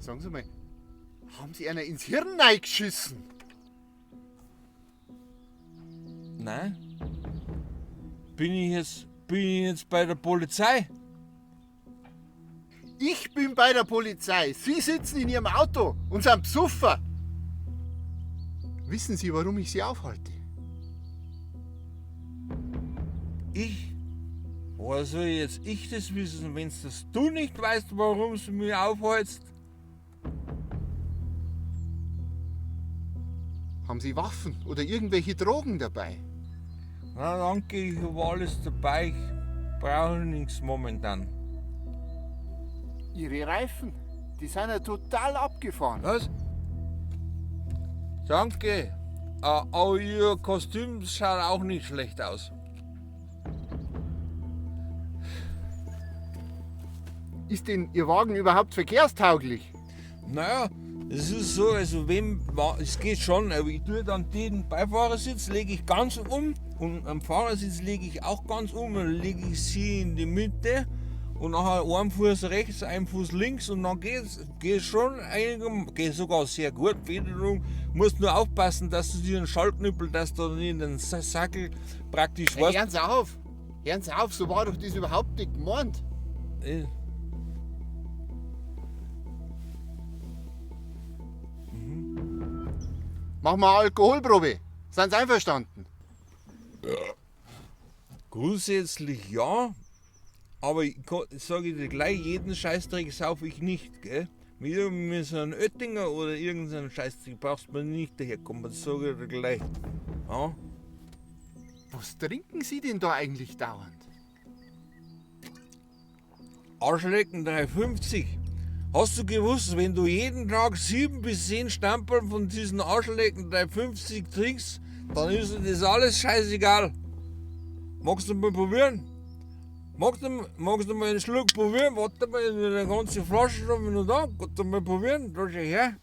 Sagen Sie mal, haben Sie einer ins Hirn reingeschissen? Nein. Bin ich jetzt bei der Polizei? Ich bin bei der Polizei. Sie sitzen in Ihrem Auto und sind besoffen. Wissen Sie, warum ich Sie aufhalte? Ich? Woher soll jetzt ich das wissen, wenn das du nicht weißt, warum du mich aufhältst? Haben Sie Waffen oder irgendwelche Drogen dabei? Na danke, ich habe alles dabei. Ich brauche nichts momentan. Ihre Reifen, die sind ja total abgefahren. Was? Danke. Aber Ihr Kostüm schaut auch nicht schlecht aus. Ist denn Ihr Wagen überhaupt verkehrstauglich? Naja, es ist so, also wenn, es geht schon, aber ich tue dann den Beifahrersitz, lege ich ganz um und am Fahrersitz lege ich auch ganz um und lege ich sie in die Mitte und nachher ein Fuß rechts, ein Fuß links und dann geht's schon einigermaßen, geht sogar sehr gut, Federung. Musst nur aufpassen, dass du dir einen Schaltknüppel, dass du dann in den Sackel praktisch Ja, weißt. hören Sie auf! Hören Sie auf, so war doch das überhaupt nicht gemeint. Machen wir eine Alkoholprobe. Sind Sie einverstanden? Grundsätzlich ja, aber ich sage dir gleich, jeden Scheißdreck saufe ich nicht, gell? Mit so einem Oettinger oder irgendeinem Scheißdreck brauchst du mir nicht daherkommen, das sage ich dir gleich. Ja? Was trinken Sie denn da eigentlich dauernd? Arschlecken 3,50. Hast du gewusst, wenn du jeden Tag 7 bis 10 Stamperl von diesen Arschlecken 3,50 trinkst, dann ist dir das alles scheißegal. Magst du mal probieren? Magst du mal einen Schluck probieren? Warte mal, eine ganze Flasche schon wieder da. Kannst du mal probieren? Da schau her.